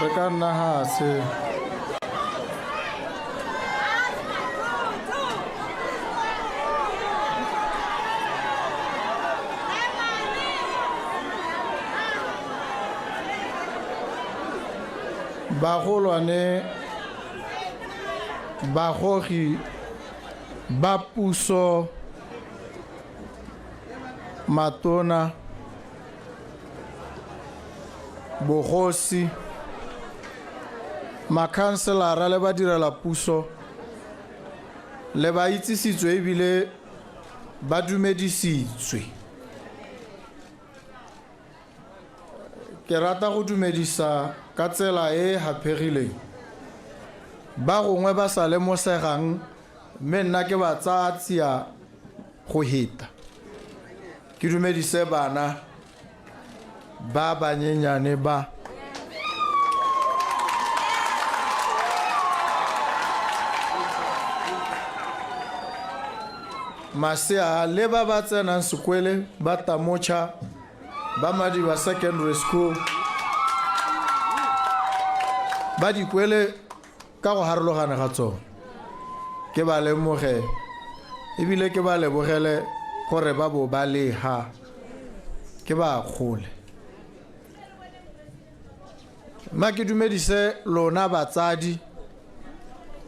Re ka nna gase. Bagolwane, bagogi ba puso, matona, bogosi, makhanselara le badirelapuso le ba itsisitswe ebile ba dumedisitswe. Ke rata go dumedisa ka tsela e e haphegileng ba gongwe ba sa lemosegang mme nna ke ba tsaya tsia go heta. Ke dumedise bana ba banyenyane ba. Masea le ba ba tsenang sekwele ba Tamocha ba Madiba Secondary School ba dikwele ka go harologana ga tsone. Ke ba lemoge ebile ke ba lebogele gore ba bo ba le ha, ke ba akgole. Mma ke dumedise lona batsadi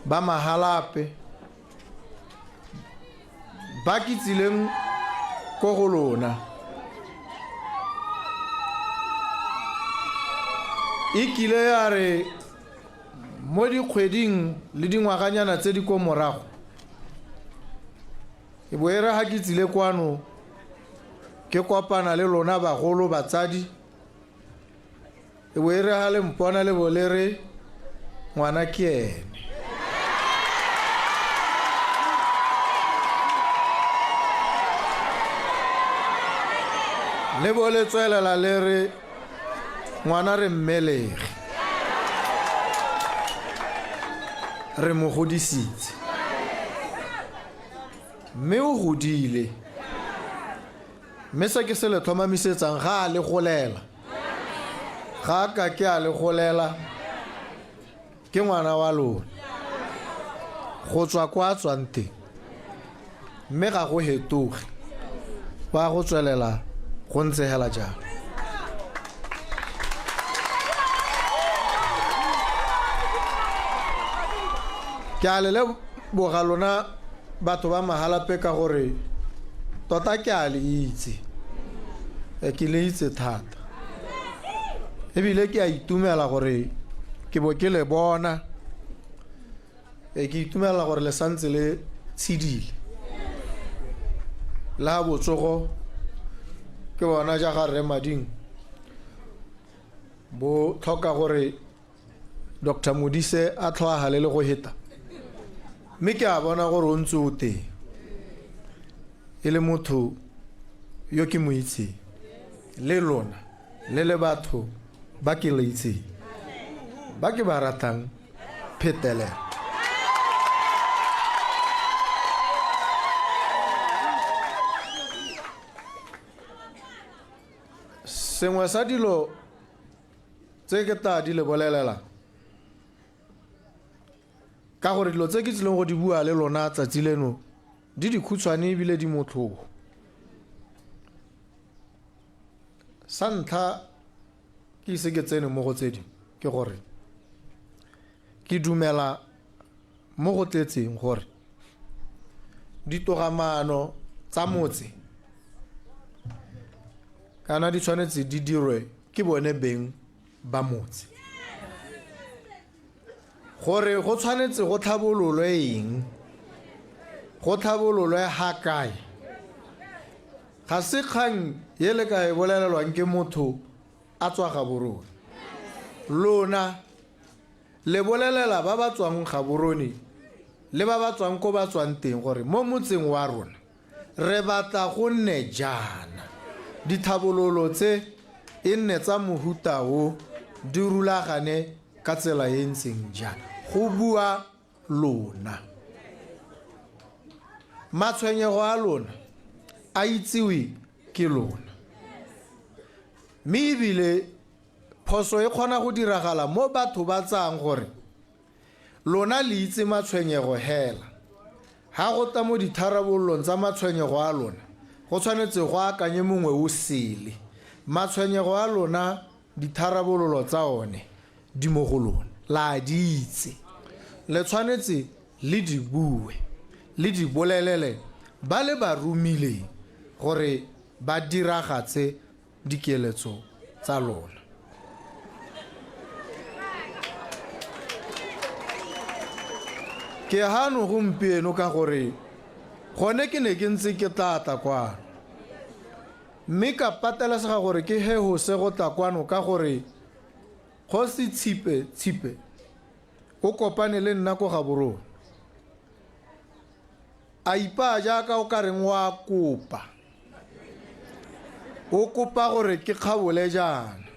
ba Mahalape ba ke tsileng ko go lona. E kile ya re mo dikgweding le dingwaganyana tse di ko morago, e bo e re ga ke tsile kwano ke kopana le lona bagolo batsadi, e bo e re ga le mpona le bo le re ngwana ke ene. Le bo le tswelela le re ngwana re mmelege, re mo godisitse, mme o godile. Mme se ke se le tlhomamisetsang, ga a le golela, ga a ka ke a le golela, ke ngwana wa lona go tswa kwa a tswang teng, mme ga go hetoge, go a go tswelela go ntse hela jalo. Ke a le leboga lona batho ba Mahalape ka gore tota ke a le itse, ke le itse thata, ebile ke a itumela gore ke bo ke le bona, ke itumela gore le santse le tshedile la botsogo. Ke bona ja ga Rre Mading bo tlhoka gore Doctor Modise a tlhoagale le go heta, mme ke a bona gore o ntse o teng e le motho yo ke mo itseng, le lona le le batho ba ke le itseng ba ke ba ratang phetelela. Sengwe sa dilo tse ke tla di le bolelela, ka gore dilo tse ke tsileng go di bua le lona tsatsi leno di dikhutshwane ebile di motlhogo. Sa ntlha ke ise ke tsene mo go tse dingwe ke gore ke dumela mo go tletseng gore ditogamaano tsa motse kana di tshwanetse di dirwe ke bone beng ba motse, gore go tshwanetse go tlhabololwe eng, go tlhabololwe ga kae. Ga se kgang ye le ka e bolelelwang ke motho a tswa Gaborone. Lona le bolelela ba ba tswang Gaborone le ba ba tswang ko ba tswang teng gore mo motseng wa rona re batla go nne jaana, ditlhabololo tse e nne tsa mohuta o, di rulagane ka tsela e ntseng jaana. Go bua lona. Matshwenyego a lona a itsiwe ke lona. Mme ebile Phoso e kgona go diragala mo batho ba tsayang gore lona le itse matshwenyego hela. Ha go tla mo ditharabololong tsa matshwenyego a lona, go tshwanetse go akanye mongwe o sele. Matshwenyego a lona, ditharabololo tsa one di mo go lona. La a di itse. Le tshwanetse le di bue, le di bolelele ba le ba romileng gore ba diragatse dikeletso tsa lona. Ke hano gompieno ka gore gone ke ne ke ntse ke tla tla kwano. Mme ka patelesega gore ke hehose go tla kwano ka gore Kgosi Tshipe Tshipe o kopane le nna ko Gaborone. A ipaa jaaka o ka reng wa kopa. O kopa gore ke kgabole jaana.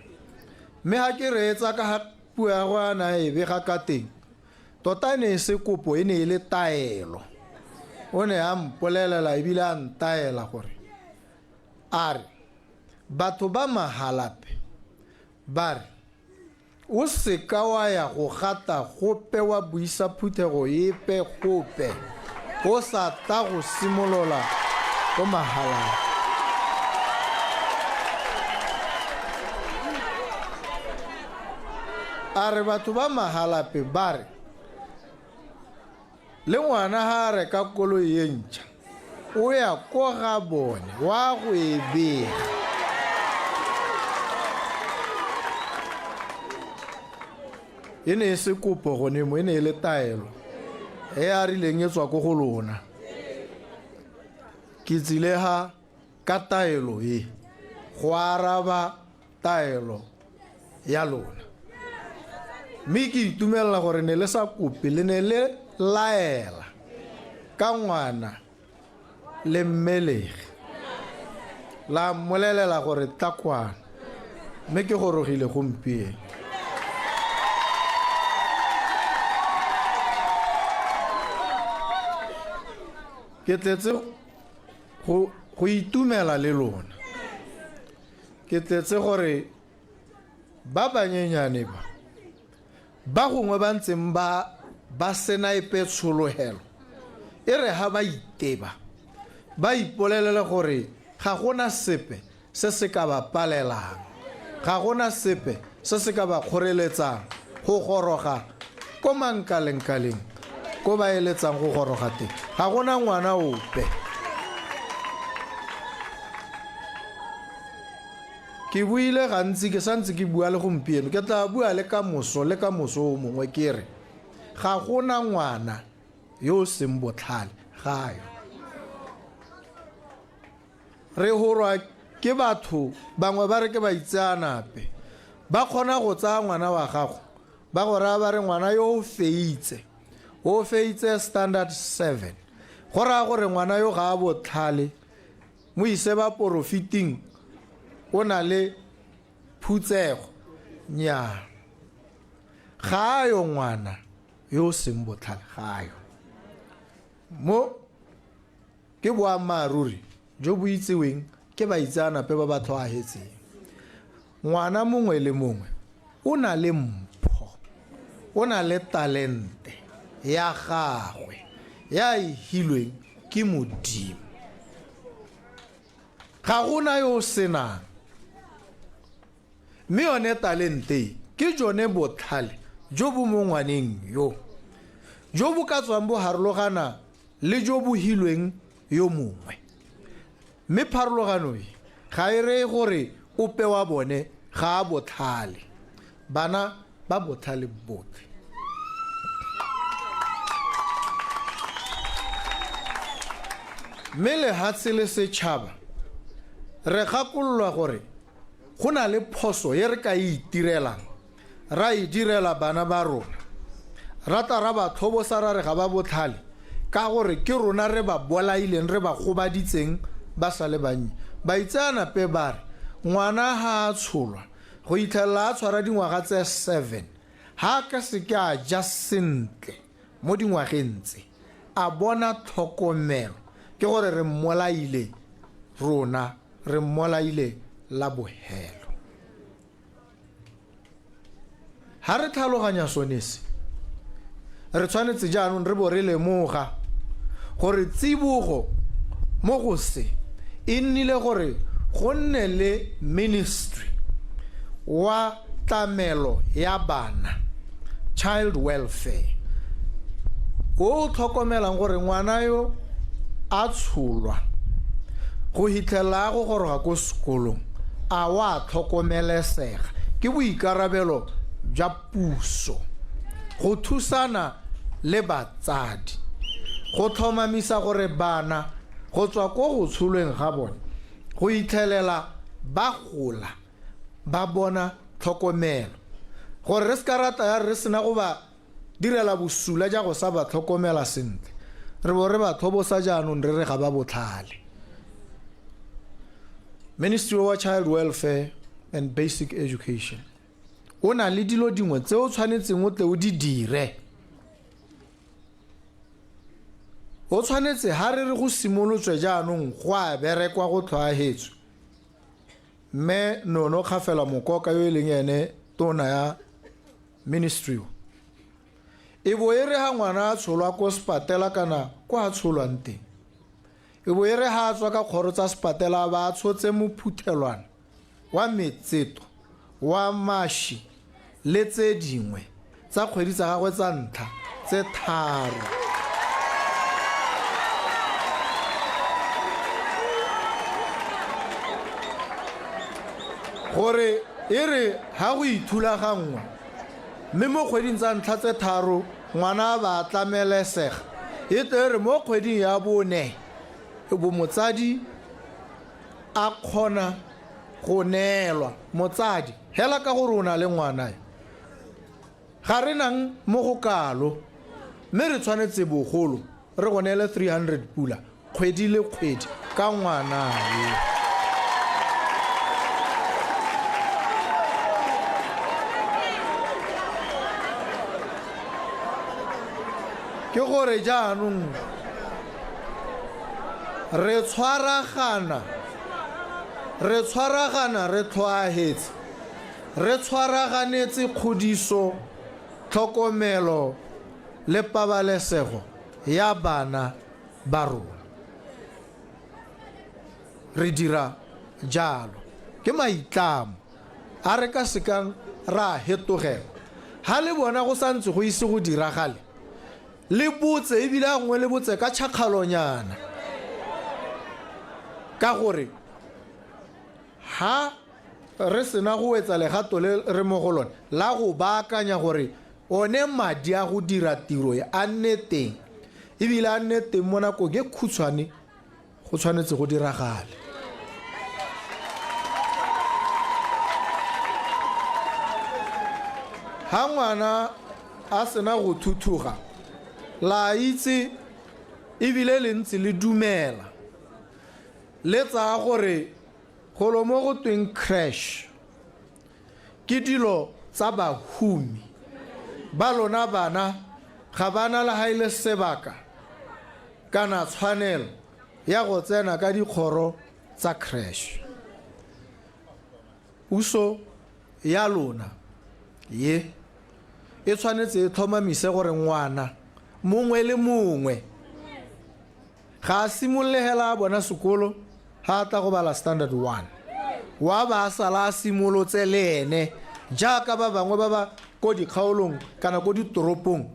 Mme ga ke reetsa ka ga puo ya go a na e bega ka teng, tota e ne e se kopo, e ne e le taelo. O ne a mpolelela ebile a ntaela gore a re batho ba Mahalapye ba re O se ka wa ya go gata gope wa buisa phuthego epe gope o sa tla go simolola ko Mahalapye. A re batho ba Mahalapye ba re Le ngwana ga a reka koloi e ntšha, o ya ko ga bone wa go e bega. E ne e se kopo gone mo, e ne e le taelo e a rileng e tswa ko go lona. Ke tsile ga ka taelo e go araba taelo ya lona. Mme ke itumelela gore ne le sa kope, le ne le laela ka ngwana le mmelegi. La mmolelela gore tla kwano, mme ke gorogile gompieno. Ke tletse go, go itumela le lona. Ke tletse gore ba banyenyane ba, ba gongwe ba ntseng ba ba sena epe tshologelo, e re ha ba iteba, ba ipolelele gore ga gona sepe se se ka ba palelang, ga gona sepe se se ka ba kgoreletsang go goroga ko mankalengkaleng ko ba eletsang go goroga teng. Ga gona ngwana ope. Ke buile gantsi, ke santse ke bua le gompieno, ke tla bua le ka moso le ka moso o mongwe ke re, ga gona ngwana yo o seng botlhale, ga yo. Re horwa ke batho bangwe ba re ke baitseanape, ba kgona go tsaya ngwana wa gago ba go raya ba re ngwana yo o feitse, o feitse standard 7, go raya gore ngwana yo ga a botlhale, mo ise baporofiting o na le phutsego. Nnyaa, ga a yo ngwana yo o seng botlhale, ga a yo. Mo ke boammaaruri jo bo itseweng ke baitseanape ba ba tlhoahetseng. Ngwana mongwe le mongwe o na le mpho, o na le talente ya gagwe ya e hilweng ke Modimo. Ga go na yo o senang. Mme yone talente e ke jone botlhale jo bo mo ngwaneng yo, jo bo ka tswang bo harologana le jo bo hilweng yo mongwe. Mme pharologano e ga e reye gore ope wa bone ga a botlhale. Bana ba botlhale botlhe. Mme lehatshe le setšhaba re gakololwa gore go na le phoso e re ka e itirelang ra e direla bana ba rona, ra tla ra ba tlhobosa ra re ga ba botlhale ka gore ke rona re ba bolaileng, re ba gobaditseng ba sa le bannye. Baitseanape ba re ngwana ha a tsholwa go itlhelela a tshwara dingwaga tse 7 ha a ka seke a ja sentle mo dingwageng tse, a bona tlhokomelo, ke gore re mmolaile rona, re mmolaile la bohelo. Ha re tlhaloganya sone se, re tshwanetse jaanong re bo re lemoga gore tsibogo mo go se e nnile gore go nne le ministry wa tlamelo ya bana, child welfare, o o tlhokomelang gore ngwana yo a tsholwa go hitlhelela a go goroga ko sekolong a wa tlhokomelesega. Ke boikarabelo jwa puso go thusana le batsadi go tlhomamisa gore bana go tswa ko go tsholweng ga bone go itlhelela ba gola ba bona tlhokomelo, gore re se ka rata ya re sena go ba direla bosula ja go sa ba tlhokomela sentle re bo re ba tlhobosa jaanong re re ga ba botlhale. Ministry wa Child Welfare and Basic Education o na le dilo dingwe tse o tshwanetseng o tle o di dire. O tshwanetse ha re re go simolotswe jaanong go a berekwa go tlhwaahetswe, Mme Nono Kgafela Mokoka yo e leng ene tona ya ministry o, e bo e re ha ngwana a tsholwa ko sepatela kana kwa a tsholwang teng, e bo e re ha a tswa ka kgoro tsa sepatela a ba a tshotse mophuthelwana wa metseto, wa mashi le tse dingwe tsa kgwedi tsa gagwe tsa ntlha tse tharo. Gore e re ha go ithulaganngwa mme mo kgweding tsa ntlha tse tharo ngwana a ba a tlamelesega, e tle e re mo kgweding ya bone e bo motsadi a kgona go neelwa. Motsadi, hela ka gore o na le ngwana yo, ga re nang mo go kalo, mme re tshwanetse bogolo re go neele 300 pula kgwedi le kgwedi ka ngwana yo. Ke gore jaanong re tshwaragana, re tshwaragana re tlhoahetse, re tshwaraganetse kgodiso, tlhokomelo le pabalesego ya bana ba rona. Re dira jalo. Ke maitlamo a re ka sekang ra a hetogela. Ha le bona go santse go ise go diragale, le botse, ebile a gongwe le botse ka tšhakgalonyana, ka gore ha re sena go wetsa legato le re mo go lone la go baakanya gore one madi a go dira tiro e a nne teng, ebile a nne teng mo nakong e khutshwane, go tshwanetse go diragale. Ha ngwana a sena go thuthuga, la itse ebile le ntse le dumela, le tsaya gore golo mo go tweng crash ke dilo tsa bahumi ba lona, bana ga ba na le ha e le sebaka kana tshwanelo ya go tsena ka dikgoro tsa crash. Puso ya lona ye e tshwanetse e tlhomamise gore ngwana mongwe le mongwe ga a simolole hela a bona sekolo ha a tla go bala standard 1, wa ba a sala a simolotse le ene jaaka ba bangwe ba ba ko dikgaolong kana ko ditoropong,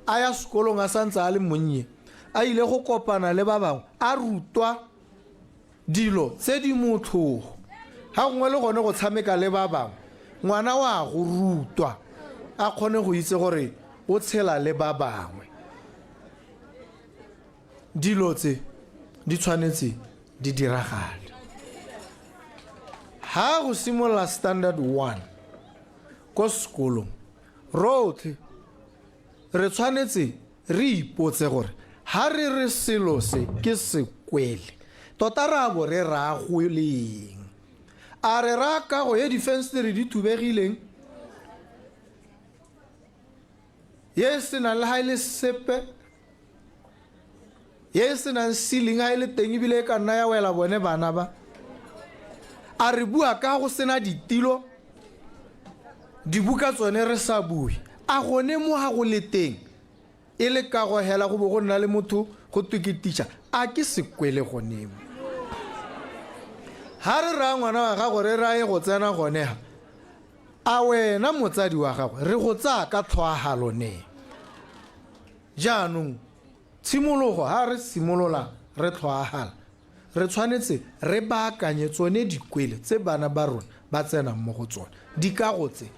a ya sekolong a santse a le monnye, a ile go kopana le ba bangwe, a rutwa dilo tse di motlhogo, ga gongwe le gone go tshameka le ba bangwe. Ngwana wa go rutwa a kgone go itse gore o tshela le ba bangwe. Dilo tse di tshwanetse di diragale. Ha go simolola standard 1 ko sekolong, rotlhe re tshwanetse re ipotse gore ha re re selo se ke sekwele, tota re a bo re raya go leng? A re raya kago e difensetere di thubegileng, ye e senang le ha e le sepe, ye e senang ceiling ha e le teng ebile e ka nna ya wela bone bana ba? A re bua ka go sena ditilo Dibuka tsone re sa bue. A gone mo ga go le teng e le kago hela go bo go nna le motho go twe ke teacher, a ke sekwele gone mo. Ha re raya ngwana wa gago re raye go tsena gone ha, a wena motsadi wa gagwe re go tsaya ka tlhoahalo ne? Jaanong tshimologo ha re simolola re tlhoahala, Re tshwanetse re baakanye tsone dikwele tse bana ba rona ba tsenang mo go tsone, dikago tse.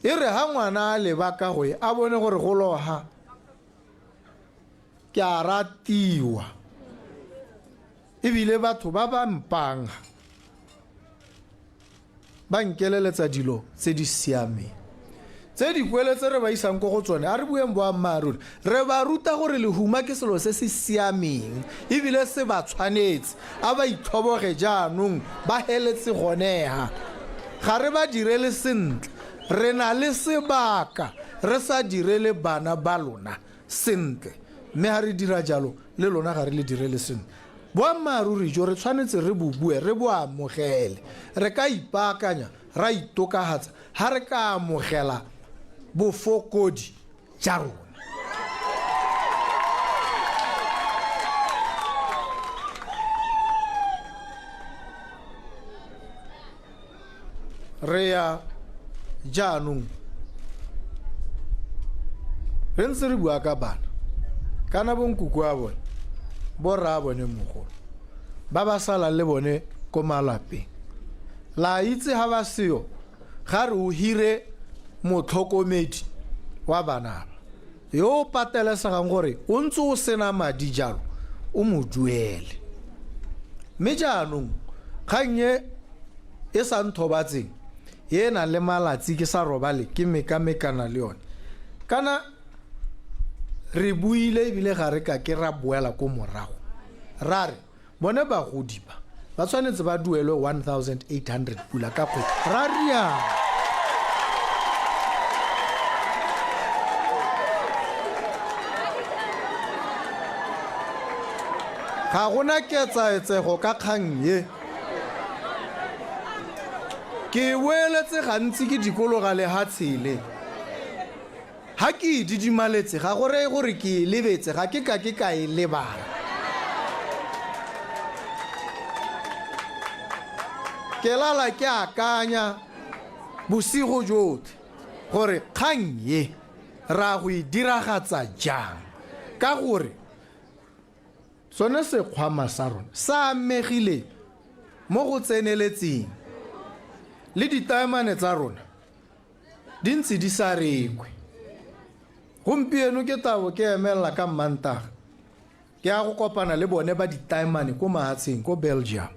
E re ha ngwana a leba kago e, a bone gore golo ha ke a ratiwa, e bile batho ba ba mpang ha Ba nkeleletsa dilo tse di siameng. Tse dikwele tse re ba isang ko go tsone, a re bueng boammaaruri, re ba ruta gore lehuma ke selo se se siameng ebile se ba tshwanetse. A ba itlhoboge jaanong ba heletse goneha. Ga re ba direle sentle. Re na le sebaka re sa direle bana ba lona sentle, mme ha re dira jalo le lona ga re le direle sentle. Boammaaruri jo re tshwanetse re bo bue, re bo amogele. Re ka ipaakanya, ra itokahatsa ha re ka amogela bofokodi ja rona. Re ya jaanong re ntse re bua ka bana kana bonkuku a bone borra bone mogolo ba ba salang le bone ko malapeng. La itse ha ba seyo ga re o hire motlhokomedi wa bana ba yo o patelesegang gore o ntse o sena madi jalo o mo duele. Mme jaanong kgang e e sa nthobatseng e e nang le malatsi ke sa robale ke mekamekana le yone, kana re buile ebile ga re ka ke ra boela ko morago ra re bone bagodi ba ba tshwanetse ba duelwe 1800 pula ka kgwedi, ra rialo. Ga gona ketsaetsego ka kgang ye. Ke e boeletse gantsi ke dikologa lehatshe le. Ha ke e didimaletse ga go reye gore ke e lebetse, ga ke ka ke ka e lebala. Ke lala ke akanya bosigo jotlhe gore kgang ye ra go e diragatsa jang, ka gore Sone sekgwama sa rona sa amegile mo go tseneletseng, le ditaemane tsa rona di ntse di sa rekwe. Gompieno ke tabo ke emelela ka Mmantaga ke ya go kopana le bone ba ditaemane ko mahatsheng ko Belgium.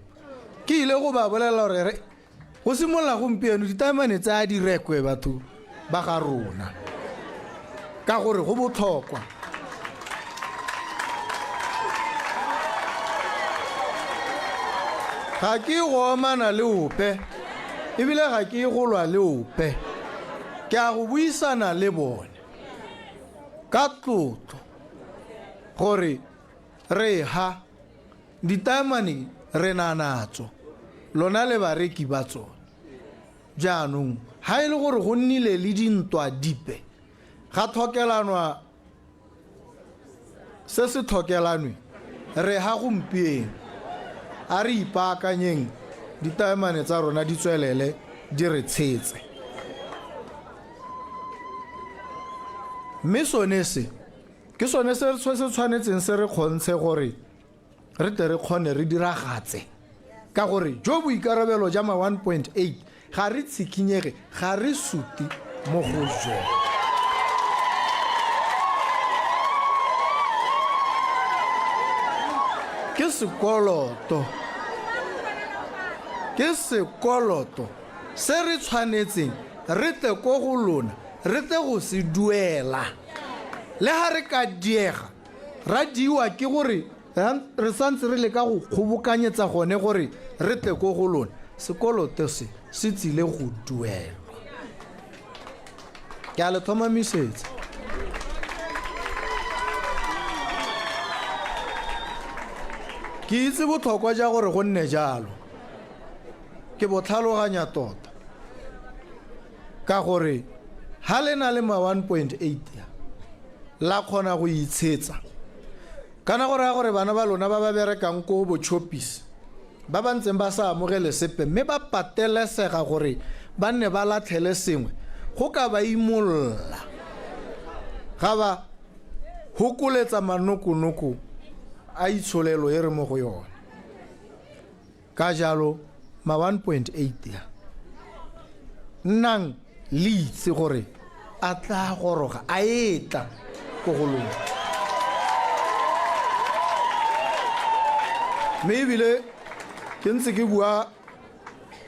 Ke ile go ba bolelela gore re Go simolola gompieno ditaemane tse a di rekwe batho ba ga rona ka gore go botlhokwa. Ga ke go omana le ope ebile ga ke go lwa le ope, ke a go buisana le bone ka tlotlo gore re ha Ditaemane re na natso, lona le bareki ba tsone. Jaanong ha e le gore go nnile le dintwa dipe, ga tlhokelanwa se se tlhokelanwe, re ha gompieno. A re ipaakanyeng ditaemane tsa rona di tswelele di re tshetse. Mme sone se, ke sone se se tshwanetseng se re kgontshe gore re tle re kgone re diragatse, ka gore jo boikarabelo ja ma 1.8 ga re tshikhinyege, ga re suti mo go jone. Ke sekoloto, ke sekoloto se re tshwanetseng re tle ko go lona re tle go se duela. Le ha re ka diega ra diiwa ke gore re santse re leka go kgobokanyetsa gone gore re tle ko go lona, sekoloto se se tsile go duelwa. Ke a le tlhomamisetsa. Ke itse botlhokwa ja gore go nne jalo, ke bo tlhaloganya tota. Ka gore ha le na le ma 1.8 ya la kgona go itshetsa. Kana go raya gore bana ba lona ba ba berekang ko bo Choppies ba ba ntseng ba sa amogele sepe mme ba patelesega gore ba nne ba latlhele sengwe go ka ba imolola ga ba hokoletsa manokonoko a itsholelo e re mo go yone. Ka jalo ma 1.8 a nnang le itse gore a tla goroga a etla ko go lona. Mme ebile ke ntse ke bua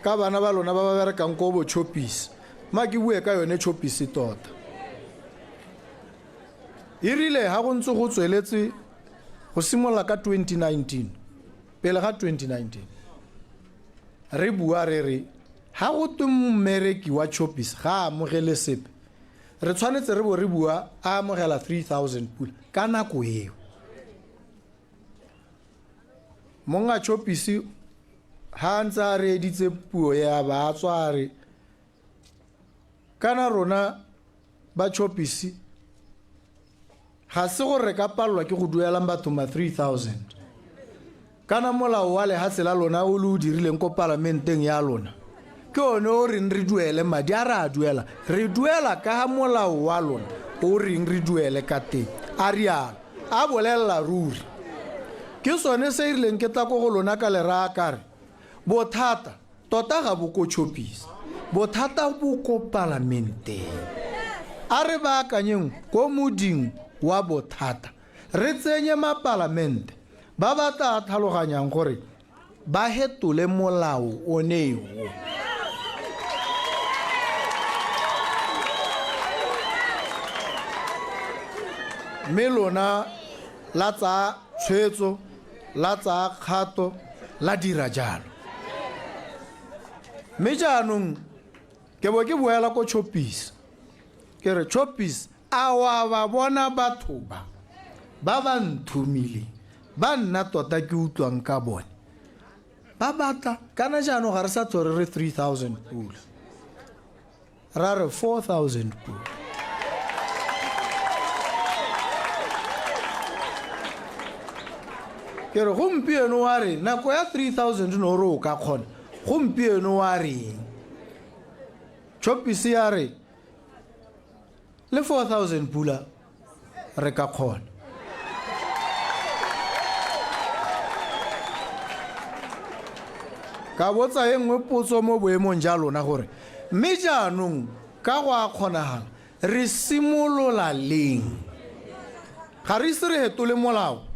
ka bana ba lona ba ba berekang ko bo Choppies, ma ke bue ka yone Choppies tota. E rile ha go ntse go tsweletse go simolola ka 2019, pele ga 2019, re bua re re ha go twe mmereki wa Choppies ga a amogele sepe, re tshwanetse re bo re bua a amogela 3000 pula ka nako eo. Monga Choppies ha a ntse a reeditse puo ya ba a tswa a re kana rona ba Choppies ga se gore re ka palelwa ke go duelang batho ma 3000 kana molao wa lehatshe la lona o le o dirileng ko palamenteng ya lona ke one o reng re duele madi a re a duela, re duela ka ga molao wa lona o reng re duele ka teng, a rialo a bolelela ruri. Ke sone se e rileng ke tla ko go lona ka le raya ka re bothata tota ga bo ko Choppies, bothata bo ko palamenteng. A re baakanyeng ko moding wa bothata, re tsenye mapalamente ba ba tla tlhaloganyang gore ba hetole molao one o. Mme lona la tsaya tshwetso, la tsaya kgato, la dira jalo. Mme jaanong ke bo ke boela ko Choppies, ke re Choppies, a wa ba bona batho ba ba ba nthomileng, ba nna tota ke utlwang ka bone, ba batla kana jaanong ga re sa tlhole re 3000 pula, ra re 4000 pula. Ke re gompieno wa re nako ya 3000 no re o ka kgona, gompieno wa reng? Choppies ya re le 4000 pula re ka kgona. Ka botsa e nngwe potso mo boemong ja lona gore mme jaanong ka go a kgonagala re simolola leng? Ga re ise re hetole molao,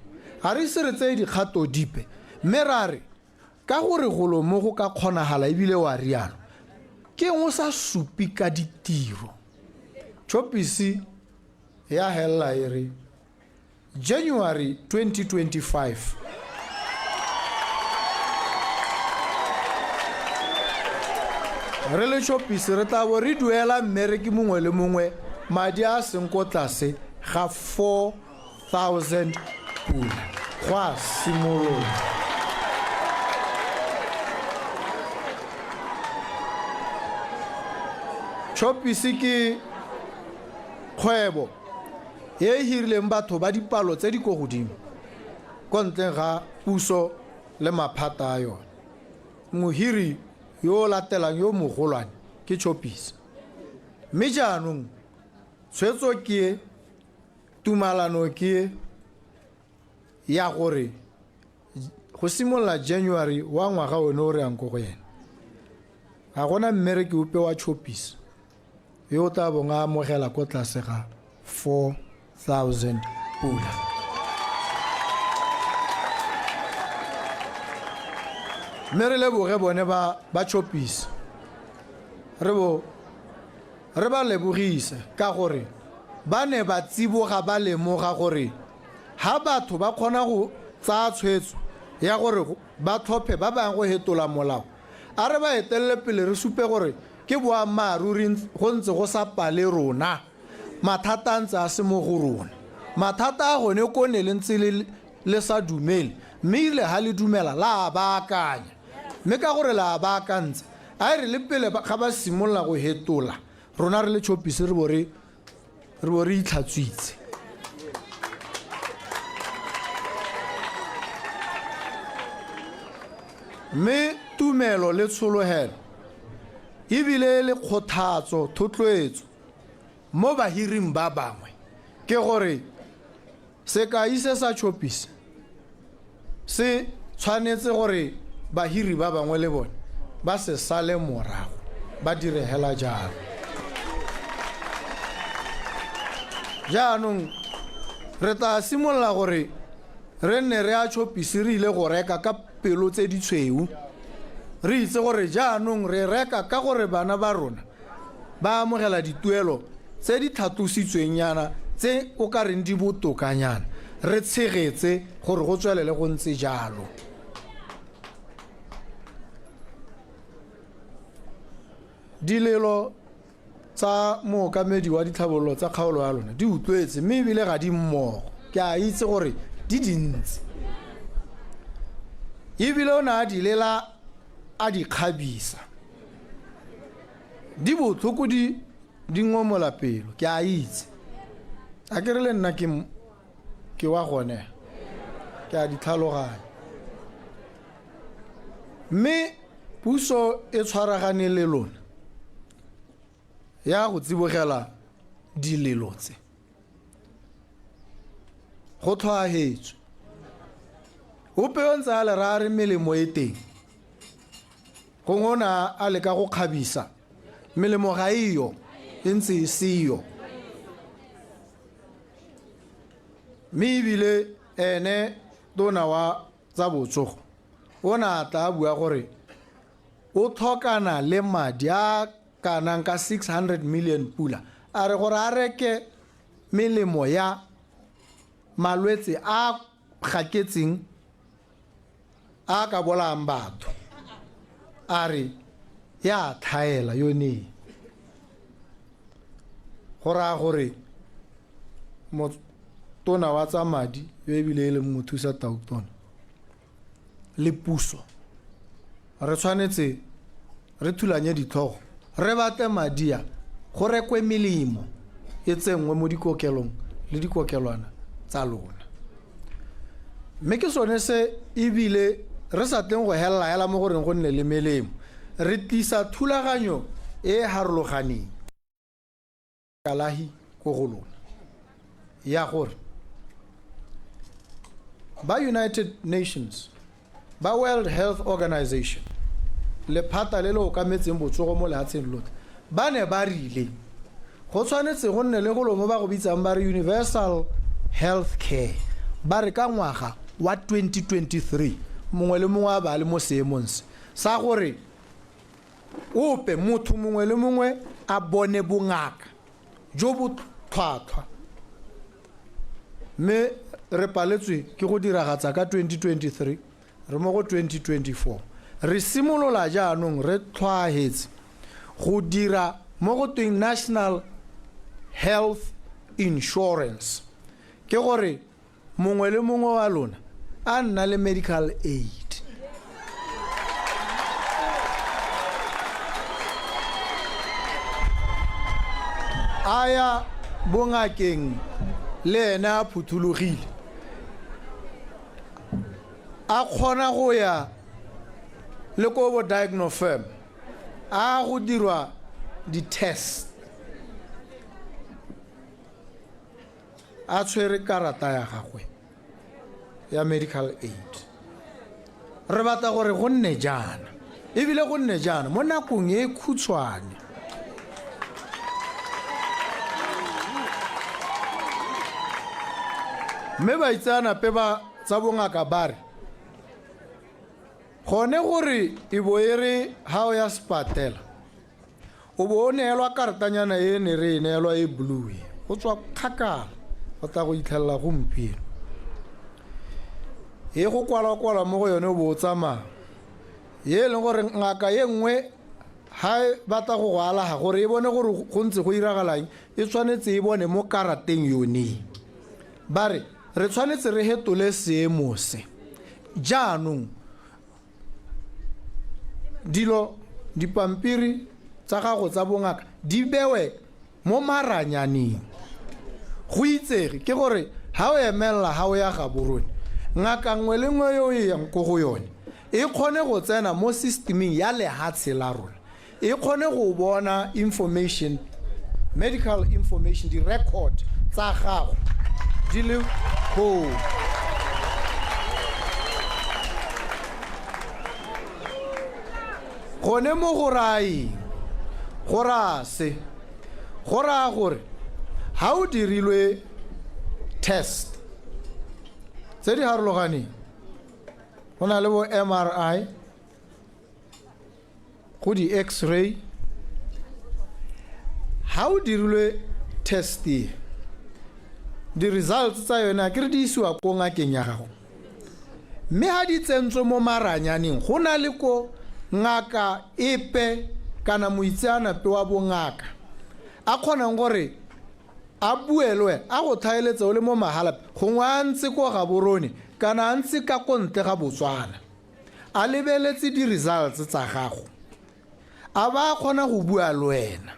ga re ise re tseye dikgato dipe, mme ra re ka gore golo mo go ka kgonagala ebile wa rialo, ke eng o sa supe ka ditiro? Choppies ya helela e re January 2025. Re le Choppies re tla bo re duela mmereki mongwe le mongwe madi a a seng ko tlase ga 4000 pula go a simolola. Choppies ke kgwebo e e hirileng batho ba dipalo tse di ko godimo ko ntleng ga puso le maphata a yone. Mohiri yo o latelang yo mogolwane ke Choppies. Mme jaanong tshwetso ke e, tumalano ke e ya gore go simolola January wa ngwaga one o re yang ko go ena, ga gona mmereki ope wa Choppies yo o tla bong a amogela ko tlase ga 4000 pula. Mme re leboge bone ba ba Choppies, re bo re ba lebogise ka gore ba ne ba tsiboga ba lemoga gore ha batho ba kgona go tsaya tshwetso ya gore ba tlhophe ba bang go hetola molao, a re ba etelele pele re supe gore ke boammaaruri go ntse go sa pale rona, mathata a ntse a se mo go rona. Mathata a gone ko ne le ntse le sa dumele, mme erile ha le dumela la a baakanya. Mme ka gore le a baakantse, a e re le pele ga ba simolola go hetola, Rona re le Choppies re bo re re bo re itlhatswitse. Mme tumelo le tshologelo ebile le kgothatso thotloetso mo bahiring ba bangwe ke gore sekai se sa Choppies se tshwanetse gore bahiri ba bangwe le bone ba se sale morago ba dire hela jalo. Jaanong re tla simolola gore re nne re a Choppies re ile go reka ka pelo tse ditshweu, re itse gore jaanong re reka ka gore bana ba rona ba amogela dituelo tse di tlhatlositsweng nyana tse o ka reng di botokanyana, re tshegetse gore go tswelele go ntse jalo. Dilelo tsa mookamedi wa ditlhabololo tsa kgaolo ya lona di utlwetse mme ebile ga di mmogo, ke a itse gore di dintsi ebile o ne a di lela a di kgabisa, di botlhoko di di ngomola pelo, ke a itse. A ke re le nna ke ke wa gone, ke a di tlhaloganya. Mme puso e tshwaragane le lona ya go tsibogela dilelo tse. Go tlhwaahetswe. Ope o ntse a le raya re melemo e teng, gongwe o ne a leka go kgabisa, melemo ga e yo, e ntse e seyo. Mme ebile ene tona wa tsa botsogo o ne a tla bua gore o tlhokana le madi a kanang ka 600 million pula, a re gore a reke melemo ya malwetse a gaketseng a ka bolayang batho, a re ya tlhaela yone. Go raya gore tona wa tsa madi yo ebile e leng mothusa tautona le puso re tshwanetse re thulanye ditlhogo, re batle madi a go rekwe melemo e tsenngwe mo dikokelong le dikokelwana tsa lona. Mme ke sone se ebile re sa tleng go helela hela mo goreng go nne le melemo, re tlisa thulaganyo e e harologaneng kalahi ko go lona ya gore ba United Nations, ba World Health Organization, lephata le le okametseng botsogo mo lehatsheng lotlhe, ba ne ba rile go tshwanetse go nne le golo mo ba go bitsang ba re universal health care, ba re ka ngwaga wa 2023 mongwe le mongwe a ba le mo seemong se sa gore ope motho mongwe le mongwe a bone bongaka jo bo tlhwatlhwa. Mme re paletswe ke go diragatsa ka 2023, re mo go 2024. Re simolola jaanong re tlhwaahetse go dira mo go tweng National Health Insurance, ke gore mongwe le mongwe wa lona a nna le medical aid. A ya bongakeng le ene a phuthologile, a kgona go ya le ko bo diagnofirm a go dirwa di-test, a tshwere karata ya gagwe ya medical aid. Re batla gore go nne jaana, ebile go nne jaana mo nakong e khutshwane. Mme baitseanape ba tsa bongaka ba re gone gore e bo e re ha o ya sepatela o bo o neelwa karatanyana e ne re e neelwa e blue e, go tswa kgakala go tla go itlhelela gompieno, e go kwalwa-kwalwa mo go yone o bo o tsamaya, e leng gore ngaka e nngwe ha e batla go go alaga gore e bone gore go ntse go iragalang, e tshwanetse e bone mo karateng yone. Ba re re tshwanetse re hetole seemo se. Jaanong dilo dipampiri tsa gago tsa bongaka di bewe mo maranyaneng. Go itsege ke gore ha o emelela ha o ya Gaborone, ngaka nngwe le nngwe yo e yang ko go yone e kgone go tsena mo systeming ya lehatshe la rona, e kgone go bona information, medical information, di-record tsa gago di le koo. Gone mo go raya eng? Go raya se, go raya gore ha o dirilwe test tse di harologaneng, go na le bo MRI, go di-x-ray, ha o dirilwe test e, di-results tsa yone a kere di isiwa ko ngakeng ya gago, mme ha di tsentswe mo maranyaneng, go na le ko ngaka epe kana moitseanape wa bongaka a kgonang gore a bue le wena, a go tlhaeletse o le mo Mahalapye, gongwe a ntse ko Gaborone kana a ntse ka ko ntle ga Botswana, a lebeletse di-results tsa gago, a ba a kgona go bua le wena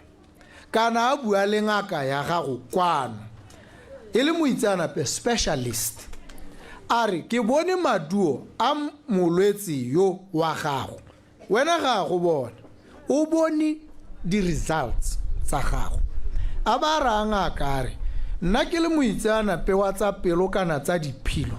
kana a bua le ngaka ya gago kwano e le moitseanape, specialist, a re ke bone maduo a molwetse yo wa gago. Wena ga a go bona, o bone di-results tsa gago, a ba raya ngaka a re nna ke le moitseanape wa tsa pelo kana tsa diphilo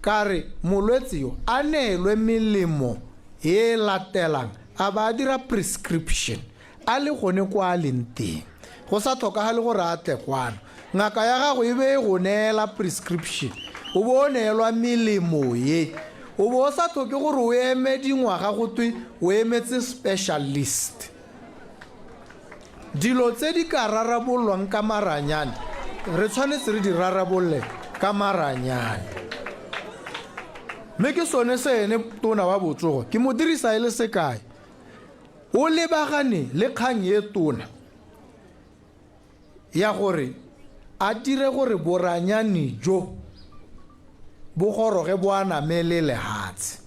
ka re molwetse yo a neelwe melemo e latelang, a ba a dira prescription a le gone kwa a leng teng, go sa tlhokagale gore a tle kwano. Ngaka ya gago e be e go neela prescription, o bo o neelwa melemo ye, o bo o sa tlhoke gore o eme dingwaga go twe o emetse specialist. Dilo tse di ka rarabololwang ka maranyane re tshwanetse re di rarabolole ka maranyane, mme ke sone se ene tona wa botsogo ke mo dirisa e le sekai, o lebagane le kgang e tona ya gore a dire gore boranyane jo bo goroge bo anamele lehatshe,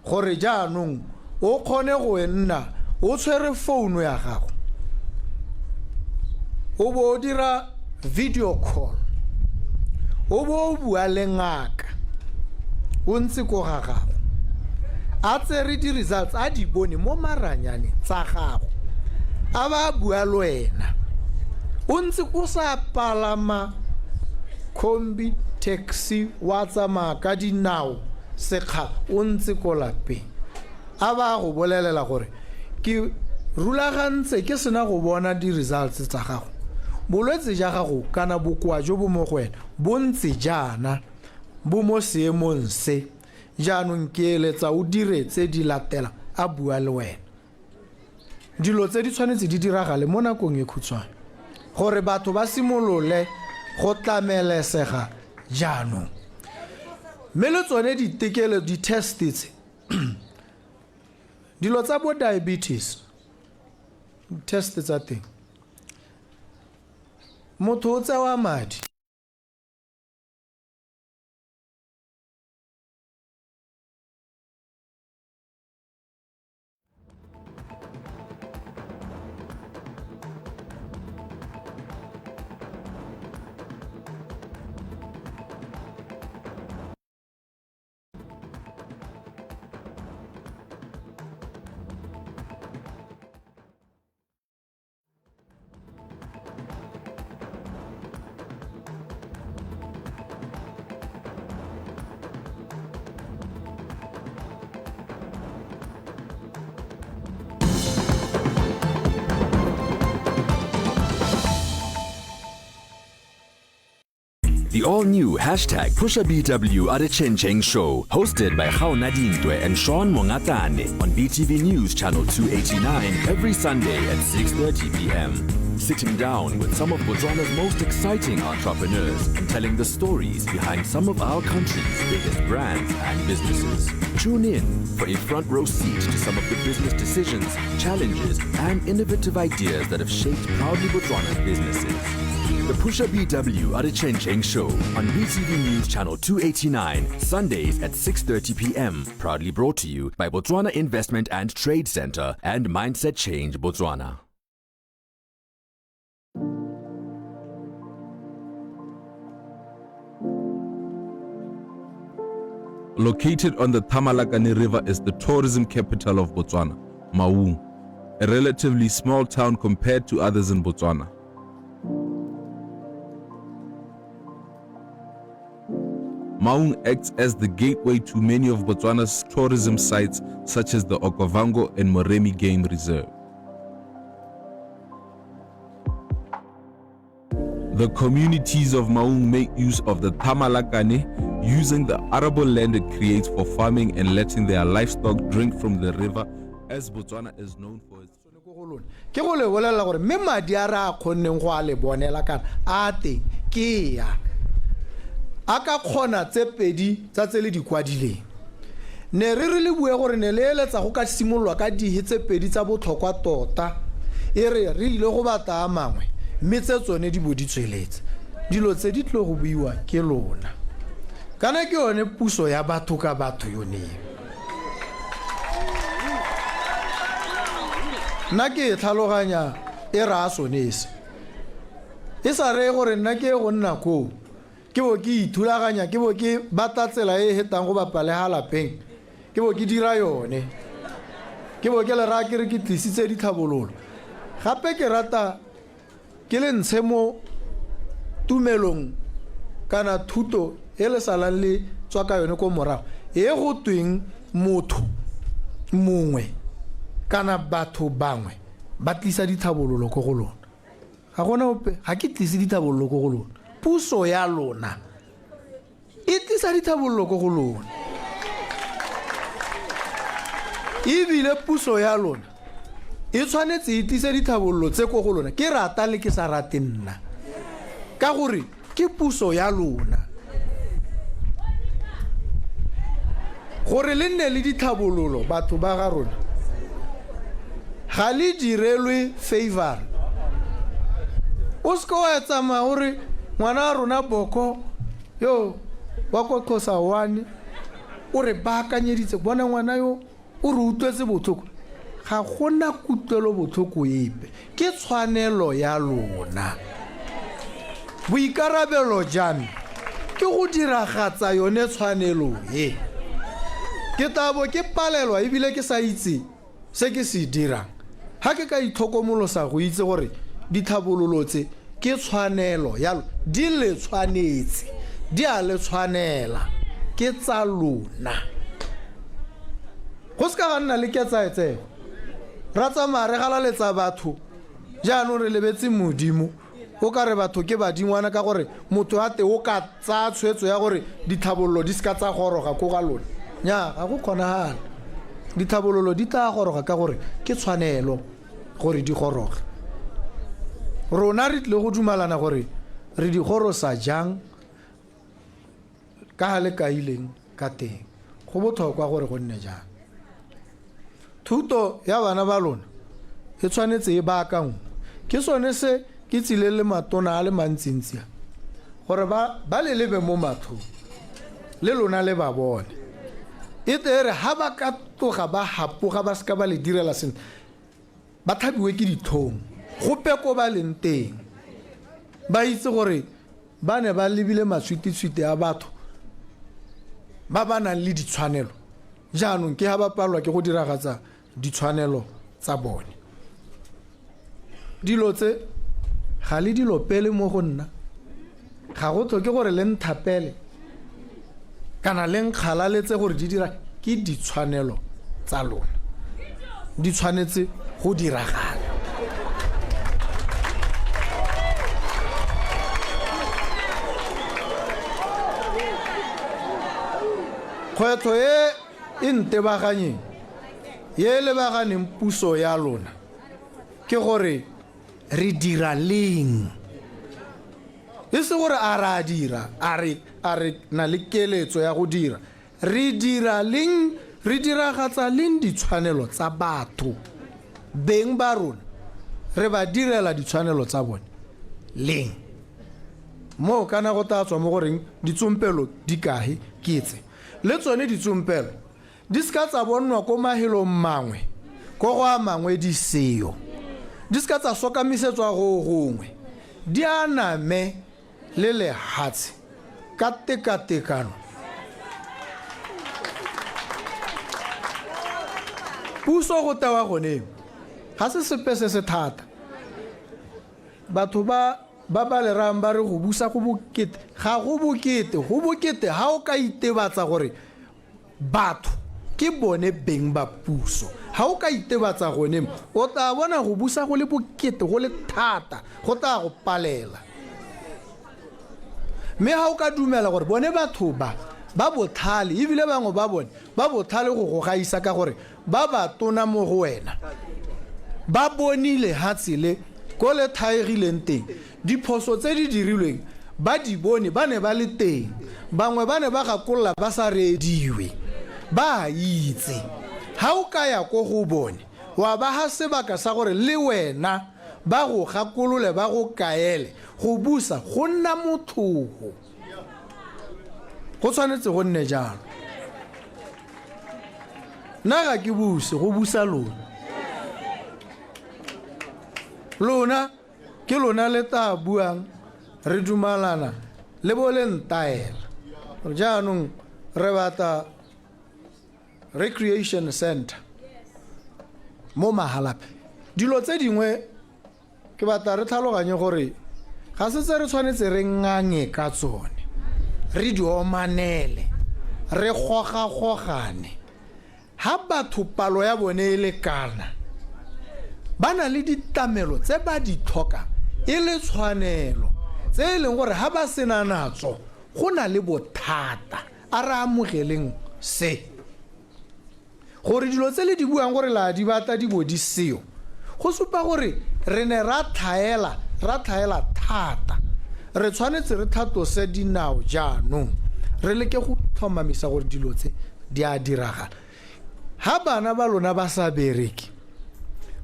gore jaanong o kgone go nna o tshwere founu ya gago, o bo o dira video call, o bo o bua le ngaka o ntse ko ga gago, a tsere di-results a di bone mo maranyane tsa gago, a ba bua le wena o ntse o sa palama kombi, taxi, wa tsamaya ka dinao sekgala, o ntse ko lapeng, a ba go bolelela gore ke rulagantse ke sena go bona di-results tsa gago, bolwetse ja gago kana bokoa jo bo mo go wena bo ntse jaana, bo mo seemong se, jaanong ke eletsa o dire tse di latela, a bua le wena. Dilo tse di tshwanetse di diragale mo nakong e khutshwane gore batho ba simolole go tlamelesega jaanong. Mme le tsone ditekelo, di-test tse, dilo tsa bo diabetes, test tsa teng, motho o tsewa madi. The all-new hashtag PushaBW Adechencheng Show, hosted by Gaona Dintwe and Sean Mongatane on BTV News Channel 289 every Sunday at 6:30 p.m. Sitting down with some of Botswana's most exciting entrepreneurs and telling the stories behind some of our country's biggest brands and businesses. Tune in for a front row seat to some of the business decisions, challenges, and innovative ideas that have shaped Proudly Botswana's businesses. The Pusha BW Adechencheng Show on BTV News Channel 289, Sundays at 6:30 p.m. Proudly brought to you by Botswana Investment and Trade Center and Mindset Change Botswana. Located on the Thamalakane River is the tourism capital of Botswana, Maun, a relatively small town compared to others in Botswana. Maun acts as the gateway to many of Botswana's tourism sites such as the Okavango and Moremi Game Reserve. The communities of Maun make use of the Thamalakane, using the arable land it creates for farming and letting their livestock drink from the river, as Botswana is known for its ko go lona ke go le bolelela gore mme madi a re a kgonneng go a le bonela kana a teng ke ya a ka kgona tse pedi tsa tse le di kwadileng ne re re le bue gore ne le eletsa go ka simololwa ka dihe tse pedi tsa botlhokwa tota e re re ile go batla a mangwe mme tse tsone di bo di tsweletse dilo tse di tlo go buiwa ke lona kana ke yone puso ya batho ka batho yone nna ke e tlhaloganya e raya sone se e sa reye gore nna ke go nna koo ke bo ke ithulaganya ke bo ke batla tsela e e hetang go bapa le ga lapeng ke bo ke dira yone ke bo ke le raya ke re ke tlisitse ditlhabololo gape ke rata ke le ntshe mo tumelong kana thuto e le salang le tswa ka yone ko morago e go tweng motho mongwe kana batho bangwe ba tlisa ditlhabololo ko go lona ga gona ope ga ke tlise ditlhabololo ko go lona puso ya lona e tlisa ditlhabololo ko go lona ebile puso ya lona e tshwanetse e tlise ditlhabololo tse ko go lona ke rata le ke sa rate nna ka gore ke puso ya lona gore le nne le ditlhabololo batho ba ga rona ga le direlwe favor o seke wa tsamaya gore ngwana wa rona boko yo wa ko Xhosa one o re baakanyeditse bona ngwana yo o re utlwetse botlhoko ga gona kutlwelo botlhoko epe ke tshwanelo ya lona boikarabelo jame ke go diragatsa yone tshwanelo e ke tabo ke palelwa ebile ke sa itse se ke se dirang ga ke ka itlhokomolosa go itse gore ditlhabololo tse ke tshwanelo yalo di le tshwanetse di a le tshwanela ke tsa lona go se ka ga nna le ketsaetsego ra tsamaya re galaletsa batho jaanong re lebetse modimo o ka re batho ke badingwana ka gore motho a te o ka tsaya tshwetso ya gore ditlhabololo di se ka tsa goroga ko ga lone nya ga go kgonagala ditlhabololo di tla goroga ka gore ke tshwanelo gore di goroge rona re tlile go dumalana gore re di gorosa jang ka ga le kaileng ka teng go botlhokwa gore go nne jang thuto ya bana ba lona e tshwanetse e baakangwe ke sone se ke tsile le matona a le mantsintsi a gore ba le lebe mo matlhong le lona le ba bone e tle re ha ba ka tloga ba hapoga ba seka ba le direla sentle ba tlhabiwe ke ditlhong gope ko ba leng teng ba itse gore ba ne ba lebile matshwititshwiti a batho ba ba nang le ditshwanelo jaanong ke ha ba palelwa ke go diragatsa ditshwanelo tsa bone dilo tse ga le dilo pele mo go nna ga go tlhoke gore le nthapele kana le nkgalaletse gore di dira ke ditshwanelo tsa lona di tshwanetse go diragala kgwetlho e e ntebaganyeng ye e lebaganeng puso ya lona ke gore re dira leng e se gore a re a dira a re a re na le keletso ya go dira re dira leng re diragatsa leng ditshwanelo tsa batho beng ba rona re ba direla ditshwanelo tsa bone leng moo kana go tla tswa mo goreng ditsompelo di kae ke tse le tsone ditsompelo di seka tsa bonnwa ko mahelong mangwe ko go a mangwe di seyo di seka tsa sokamisetswa go gongwe di aname le lehatshe ka tekatekano. Puso go tewa gone ga se sepe se se thata. Batho ba ba ba lerang ba re go busa go bokete, ga go bokete, go bokete ha o ka itebatsa gore batho ke bone beng ba puso. Ha o ka itebatsa gone, o tla bona go busa go le bokete, go le thata, go tla go palela. Mme ha o ka dumela gore bone batho ba ba botlhale, ebile bangwe ba bone ba botlhale go go gaisa ka gore ba ba tona mo go wena, ba bonile ha tsele ko le thaegileng teng, diphoso tse di dirilweng ba di bone, ba ne ba le teng, bangwe ba ne ba gakolola ba sa reediwe, ba a itse. Ha o ka ya ko go bone wa ba ha sebaka sa gore le wena ba go gakolole, ba go kaele, go busa go nna motlhogo. Go tshwanetse go nne jalo. Nna ga ke buse, go busa lona. Lona ke lona le tla buang, re dumalana le bo le ntaela. Jaanong re batla recreation center mo Mahalapye. Dilo tse dingwe ke batla re tlhaloganye gore ga se tse re tshwanetse re ngange ka tsone, re di omanele, re gogagogane. Ha batho palo ya bone e lekana, ba na le ditlamelo tse ba di tlhokang e le tshwanelo, tse e leng gore ha ba sena natso go na le bothata. A re amogeleng se, gore dilo tse le di buang gore la di batla di bo di seo, go supa gore re ne ra tlhaela, ra tlhaela thata. Re tshwanetse re tlhatlose dinao jaanong, re leke go tlhomamisa gore dilo tse di a diragala. Ha bana ba lona ba sa bereke,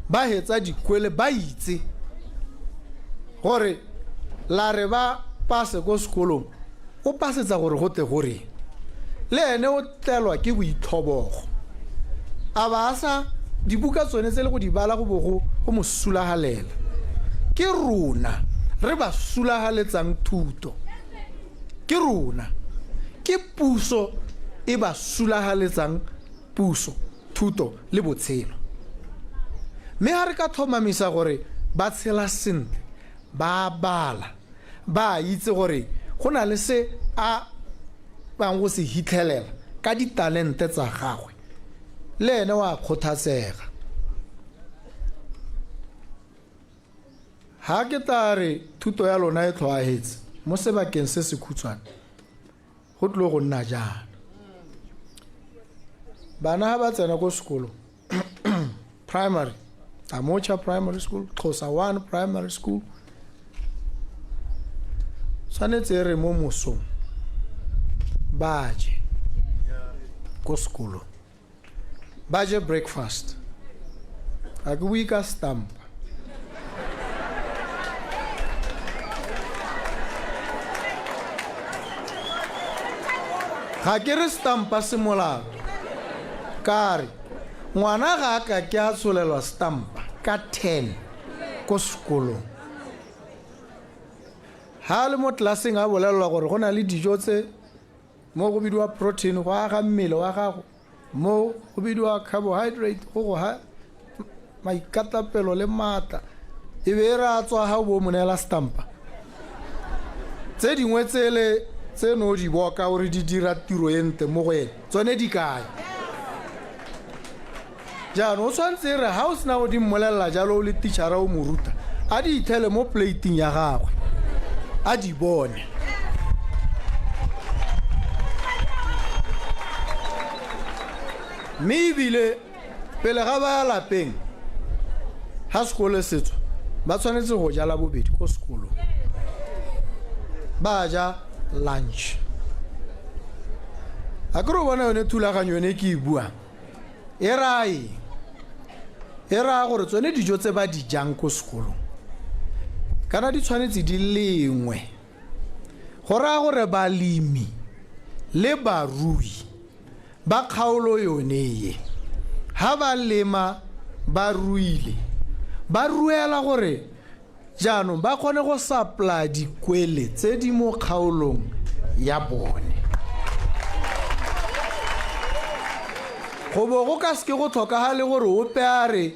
ba hetsa dikwele, ba itse gore la re ba pase ko sekolong, o pasetsa gore go tle gore le ene o tlelwa ke boitlhobogo, a ba a sa dibuka tsone tse le go di bala go bo go mo sulagalela. Ke rona re ba sulagaletsang thuto, ke rona, ke puso e ba sulagaletsang puso, thuto le botshelo. Mme ha re ka tlhomamisa gore ba tshela sentle, ba bala, ba itse gore go na le se a bang go se hitlhelela ka ditalente tsa gagwe, le ene wa kgothatsega. Ha ke tla re thuto ya lona e tlhoahetse mo sebakeng se se khutshwane, go tlile go nna jaana. Bana ha ba tsena ko sekolong, primary, Amocha Primary School, Xhosa 1 Primary School, tshwanetse re mo mosong ba je ko sekolong, ba je breakfast. Ga ke bue ka stampa. Ga ke re stampa se molato, ka re ngwana ga a ka ke a tsholelwa stampa ka 10 ko sekolong. Ha a le mo tlelaseng a bolelelwa gore go na le dijo tse mo go bidiwa protein go aga mmele wa gago, mo go bidiwa carbohydrate go go ha maikatapelo le maatla, e be e re a tswa ga o bo mo neela stampa. Tse dingwe tsele tse no di boka gore di dira tiro e ntle mo go ene, tsone di kae? Jaanong o tshwanetse e re ha o sena go di mmolelela jalo o le tichara o mo ruta, a di ithele mo plating ya gagwe, a di bone. Mme ebile pele ga ba ya lapeng, ha sekolo se tswa, ba tshwanetse go ja la bobedi ko sekolong, ba ja lunch. A ke re o bona yone thulaganyo yone ke e buang e raya eng? E raya gore tsone dijo tse ba di jang ko sekolong kana di tshwanetse di lengwe. Go raya gore balemi le barui ba kgaolo yone ye, ha ba lema ba ruile, ba ruela gore jaanong ba kgone go supply dikwele tse di mo kgaolong ya bone. Go bo go ka seke go tlhokagale gore ope a re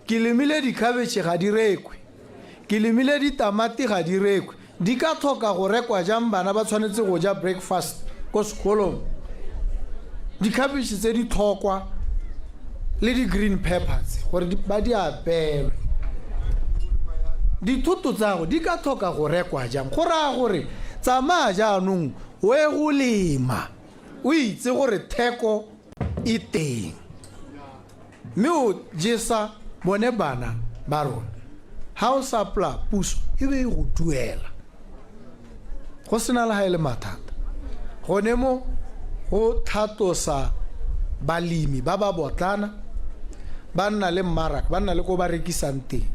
ke lemile dikhabetšhe ga di rekwe, ke lemile ditamati ga di rekwe. Di ka tlhoka go rekwa jang bana ba tshwanetse go ja breakfast ko sekolong? Dikhabetšhe tse di tlhokwa le di-green peppers gore ba di apeelwe. Dithoto tsa go di ka tlhoka go rekwa jang? Go raya gore tsamaya jaanong o ye go lema o itse gore theko e teng mme o jesa bone bana ba rona. Ha o sa pla puso e be e go duela go sena le ha e le mathata. Gone mo go tlhatlosa balemi ba ba botlana ba nna le mmaraka, ba nna le ko ba rekisang teng,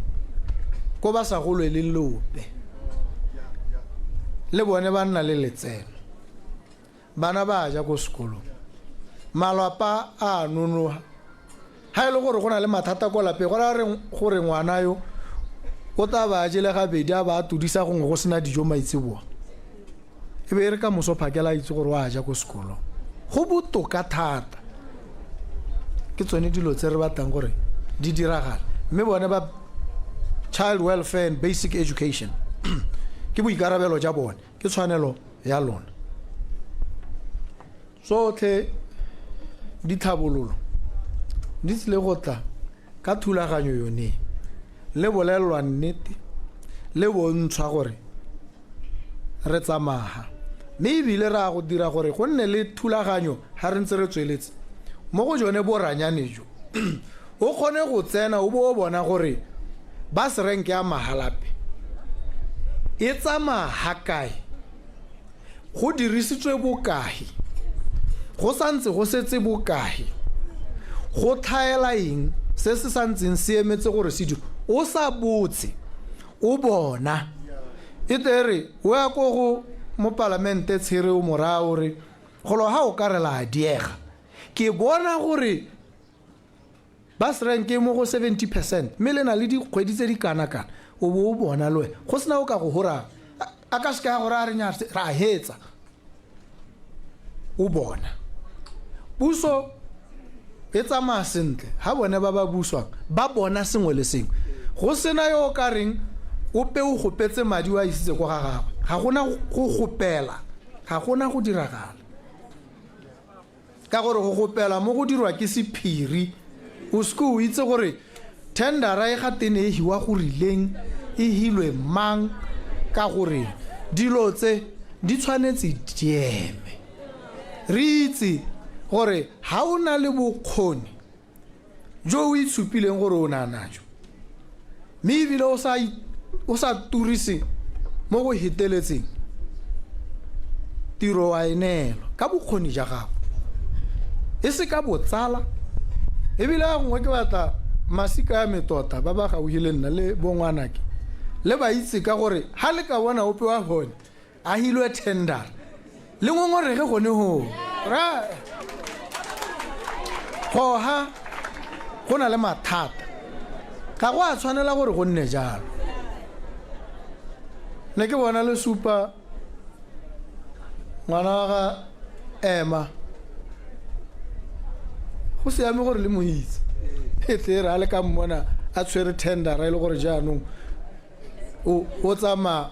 ko ba sa golweleng leope, le bone ba nna le letseno. Bana ba ja ko sekolong, malapa a nonoga. Ha e le gore go na le mathata ko lapeng, go raya gore ngwana yo o tla ba jele gabedi a ba a tudisa gongwe go sena dijo maitseboa, e be e re ka moso phakela a itse gore o a ja ko sekolong. Go botoka thata. Ke tsone dilo tse re batlang gore di diragale. Mme bone ba child welfare and basic education ke boikarabelo ja bone, ke tshwanelo ya lona. Tsotlhe ditlhabololo di tsile go tla ka thulaganyo yone, le bolelelwa nnete le bontshwa gore re tsamaya, mme ebile re a go dira gore go nne le thulaganyo ha re ntse re tsweletse mo go jone boranyane jo. O kgone go tsena o bo o bona gore bus rank ya Mahalapye e tsamaya ha kae, go dirisitswe bokae, go santse go setse bokae, go tlhaela eng se se santseng se emetse gore se dirwe. O sa botse, o bona. E tle re o ya ko go mopalamente Tshere o mo raya o re golo ha o ka re la diega, ke bona gore bus rank e mo go 70% mme le na le dikgwedi tse di kana-kana, o bo o bona le wena go sena o ka go horang a ka seka ya gore a re nya ra hetsa. O bona puso e tsamaya sentle ha bone ba ba buswang ba bona sengwe le sengwe, go sena yo o ka reng ope o gopetse madi o a isitse ko ga gagwe. Ga gona go gopela, ga gona go diragala, ka gore go gopela mo go dirwa ke sephiri. O seke o itse gore tendera e ga tene e hiwa go rileng, e hilwe mang, ka gore dilo tse di tshwanetse di eme. Re itse gore ha o na le bokgoni jo o itshupileng gore o na najo, mme ebile o sa turise mo go heteletseng, tiro wa e neelwa ka bokgoni ja gago, e se ka botsala. Ebile a gongwe ke batla masika a me tota ba ba gaufi le nna le bongwanake le ba itse, ka gore ha le ka bona ope wa bone a hilwe tender, le ngongorege gone ho ra goha go na le mathata. Ga go a tshwanela gore go nne jalo. Ne ke bona le supa ngwana wa ga ema, go siame gore le mo itse, e tle re a le ka mmona a tshwere tendera e le gore jaanong o tsamaya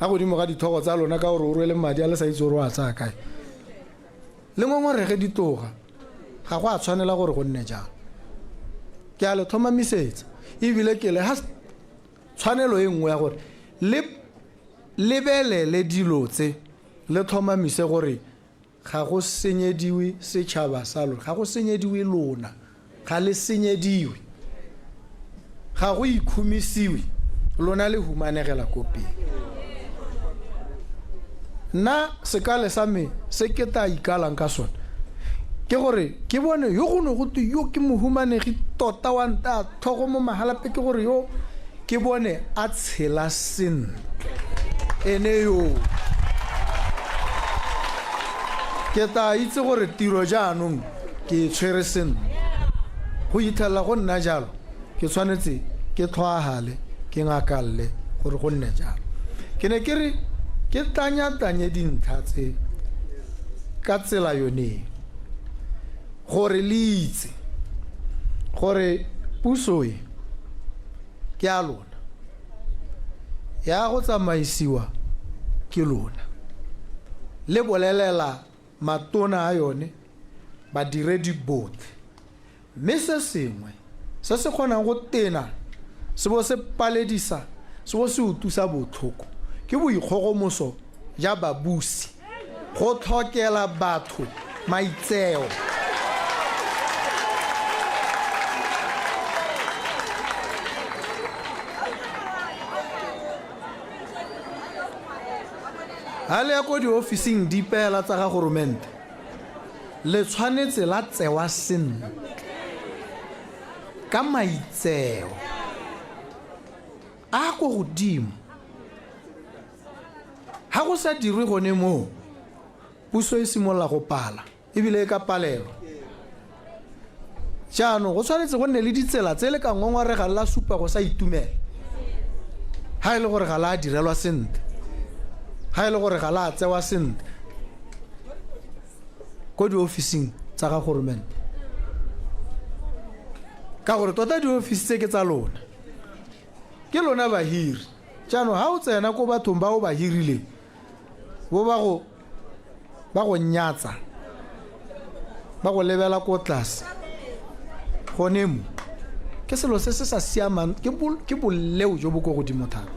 a godimo ga dithogo tsa lona ka gore o rwele madi a le sa itse gore o a tsaya kae, le ngongorege di tloga. Ga go a tshwanela gore go nne jalo. Ke a le tlhomamisetsa, ebile ke le ha tshwanelo e nngwe ya gore le lebelele dilo tse, le tlhomamise gore ga go senyediwe setšhaba sa lona, ga go senyediwe lona, ga le senyediwe, ga go ikhumisiwe lona, le humanegela ko pele. Nna sekale sa me se ke tla ikalang ka sone ke gore ke bone yo go ne go twe yo ke mohumanegi tota wa nta tlhogo mo Mahalapye, ke gore yo ke bone a tshela sentle, ene yo ke tla itse gore tiro jaanong ke e tshwere sentle. Go itlhelela go nna jalo, ke tshwanetse ke tlhoahale, ke ngakalle gore go nne jalo. Ke ne ke re ke tlanya-tlanye dintlha tse ka tsela yone. Gore le itse gore puso e ke ya lona, ya go tsamaisiwa ke lona. Le bolelela matona a yone, badiredi botlhe. Mme se sengwe se se kgonang go tena se bo se paledisa se bo se utusa botlhoko ke boikgogomoso ja babusi, go tlhokela batho maitseo. Ha le ya ko diofising dipeela tsa ga goromente, le tshwanetse la tsewa sentle ka maitseo a ko godimo. Ha go sa dirwe gone moo, puso e simolola go pala ebile e ka palelwa. Jaanong go tshwanetse go nne le ditsela tse le ka ngongoregang la supa go sa itumela ha e le gore ga la direlwa sentle, ha e le gore ga la tsewa sentle ko diofising tsa ga goromente, ka gore tota diofisi tse ke tsa lona, ke lona bahiri. Jaanong ha o tsena ko bathong ba o ba hirileng, bo ba go ba go nyatsa, ba go lebela ko tlase, gone mo ke selo se se sa siamang, ke boleo jo bo ko godimo thata.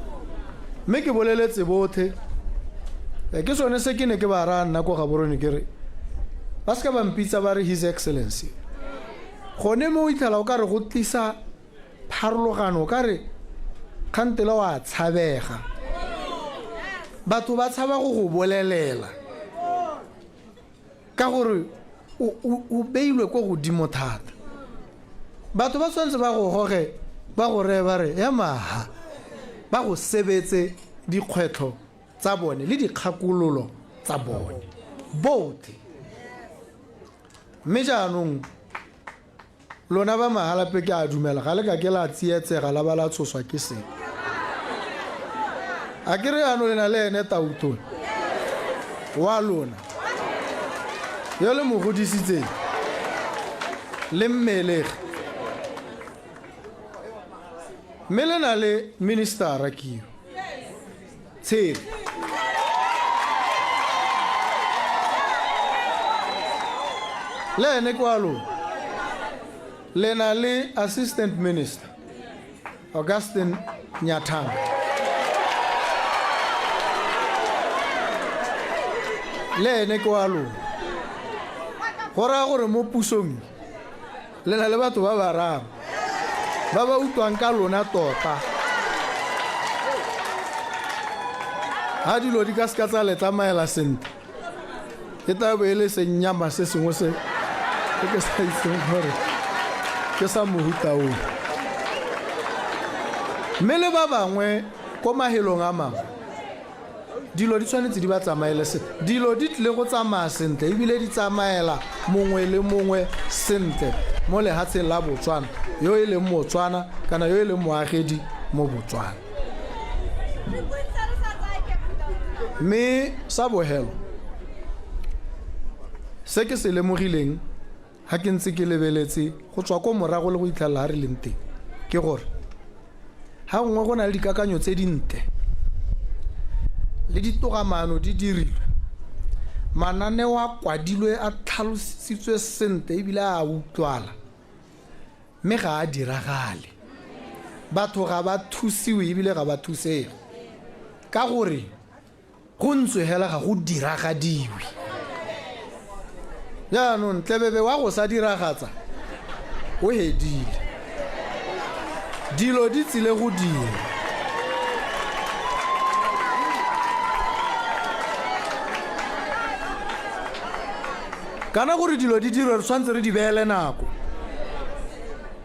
Mme ke boleletse botlhe, ke sone se ke ne ke ba raya nna ko Gaborone, ke re ba seka ba mpitsa ba re His Excellency. Gone mo o itlhela o ka re go tlisa pharologano, o ka re kgantele wa tshabega, batho ba tshaba go go bolelela ka gore o beilwe ko godimo thata. Batho ba tshwanetse ba go goge, ba go reye ba re ya maha, ba go sebetse dikgwetlho tsa bone le dikgakololo tsa bone botlhe. Mme jaanong lona ba Mahalape, ke a dumela ga le ka ke la tsietsega la ba la tshoswa ke se. A ke re yaanong le na le ene Tautona wa lona yo le mo godisitseng le mmelege, mme le na le ministera kio Tshepe. Le ene ke wa lona. Le na le assistant minister Augustine Nyathanga. Le ene ke wa lona. Go raya gore mo pusong le na le batho ba bararo ba ba utlwang ka lona tota. Ha dilo di ka seka tsa le tsamaela sentle, e tla bo e le senyama se sengwe se se ke sa itseng gore ke sa mohuta o. Mme le ba bangwe ko mahelong a mangwe, dilo di tshwanetse di ba tsamaele sentle. Dilo di tlile go tsamaya sentle ebile di tsamaela mongwe le mongwe sentle mo lehatsheng la Botswana, yo e leng Motswana kana yo e leng moagedi mo Botswana. Mme sa bohelo se ke se lemogileng ha ke ntse ke lebeletse go tswa ko morago le go itlhelela ha re leng teng, ke gore ha gongwe go na le dikakanyo tse dintle le ditogamaano di dirilwe, mananeo a kwadilwe a tlhalositswe sentle ebile a utlwala, mme ga a diragale. Batho ga ba thusiwe ebile ga ba thusege ka gore go ntswe hela ga go diragadiwe. Jaanong tlebebe wa go sa diragatsa o hedile, dilo di tsile go dira. Kana gore dilo di dirwe re tshwanetse re di beele nako,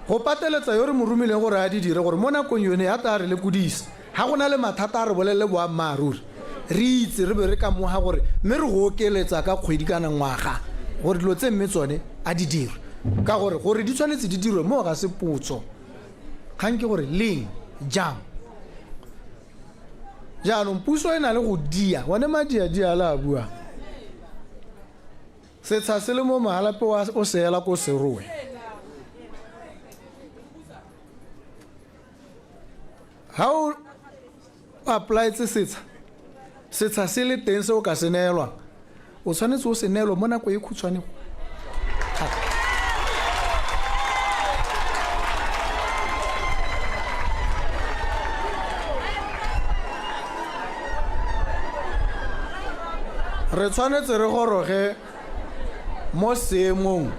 go pateletsa yo re mo romileng gore a di dire, gore mo nakong yone ya tla re lekodisa. Ha go na le mathata a re bolelele boammaaruri, re itse re be re ka moga gore mme re go okeletsa ka kgwedi kana ngwaga gore dilo tse mme tsone a di dirwe, ka gore gore di tshwanetse di dirwe moo ga se potso. Kgang ke gore leng, jang. Jaanong puso e na le go dia, one madiadia a le a buang. Setsha se le mo Mahalapye o se ela ko Serowe. Ha o applyetse setsha, setsha se le teng se o ka se neelwang, o tshwanetse o se neelwe mo nako e khutshwane thata. Re tshwanetse re goroge mo seemong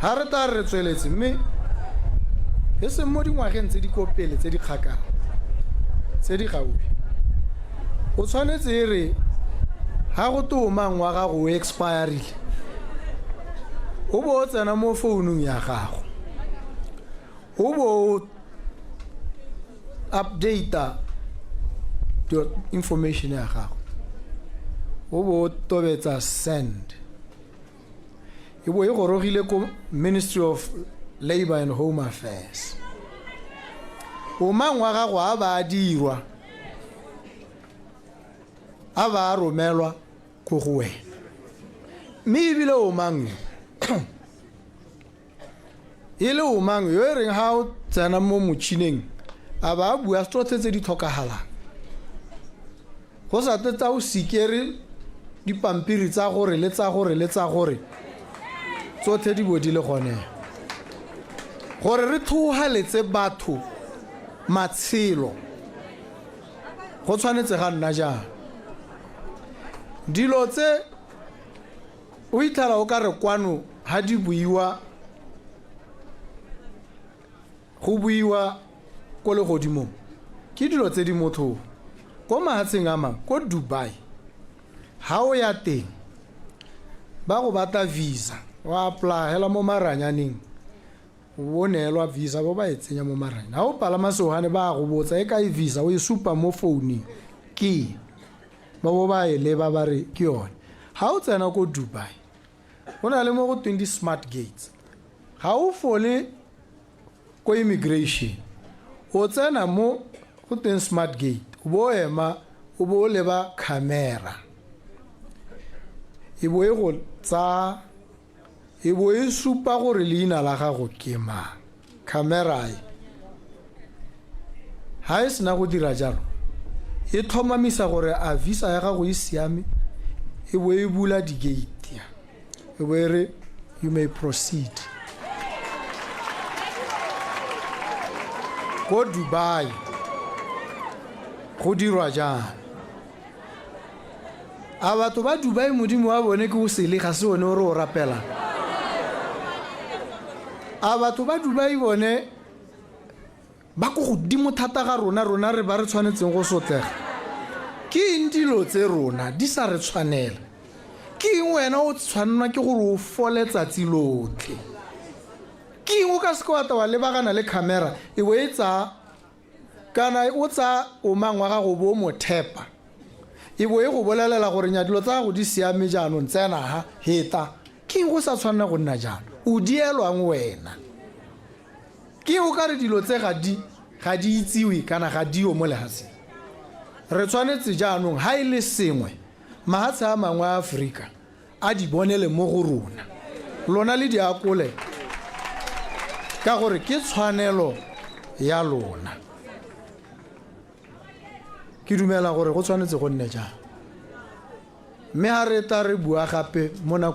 ha re tla re tsweletse, mme e seng mo dingwageng tse di ko pele tse di kgakala tse di gaufi. O tshwanetse e re ha go te omang wa gago o expirile, o bo o tsena mo founung ya gago, o bo o updata information ya gago, o bo o tobetsa send, e bo e gorogile ko Ministry of Labour and Home Affairs. Omang wa gago a ba a dirwa, a ba a romelwa ko go wena. Mme ebile omang yo e le omang yo e reng ha o tsena mo motšhineng a ba a bua tsotlhe tse di tlhokagalang, go sa tle tsa o sikere dipampiri tsa gore le tsa gore le tsa gore, tsotlhe di bo di le gone, gore re tlhogaletse batho matshelo. Go tshwanetse ga nna jang dilo tse o itlhela o ka re kwano ha di buiwa, go buiwa ko legodimong, ke dilo tse di motho ko mahatsheng a mangwe, ko Dubai ha o ya teng ba go batla visa, wa apply hela mo maranyaneng, o neelwa visa, bo ba e tsenya mo maranyaneng. Ha o palama sefofane ba go botsa e kae visa, o e supa mo founung, ke ba bo ba e leba ba re ke yone. Ha o tsena ko Dubai go na le mo go tweng di-smart gates, ga o fole ko immigration, o tsena mo go teng smart gate, o bo o ema, o bo o leba camera, e bo e go tsa, e bo e supa gore leina la gago ke mang. Camera e ha e sena go dira jalo, e tlhomamisa gore a visa ya gago e siame, e bo e bula di-gate, e bo e re you may proceed. Ko Dubai go dirwa jang? A batho ba Dubai modimo wa bone ke o sele, ga se one o re o rapelang? A batho ba Dubai bone ba ko godimo thata ga rona, rona re ba re tshwanetseng go sotlega? Ke eng dilo tse rona di sa re tshwanela? Ke eng wena o tshwannwa ke gore o fole tsatsi lotlhe? Ke eng o ka seke wa tla wa lebagana le camera e bo e tsaya, kana o tsaya omang wa gago bo mo thepa, e bo e go bolelela gore nya dilo tsa gago di siame, jaanong tsena ha heta? Ke eng go sa tshwanela go nna jalo? O dielwang wena? Ke o ka re dilo tse ga di itsiwe kana ga dio mo lehatsheng? Re tshwanetse jaanong ha e le sengwe mahatshe a mangwe a Aforika a di bonele mo go rona, lona le di akole, ka gore ke tshwanelo ya lona. Ke dumela gore go tshwanetse go nne jang, mme ha re tla re bua gape mo nako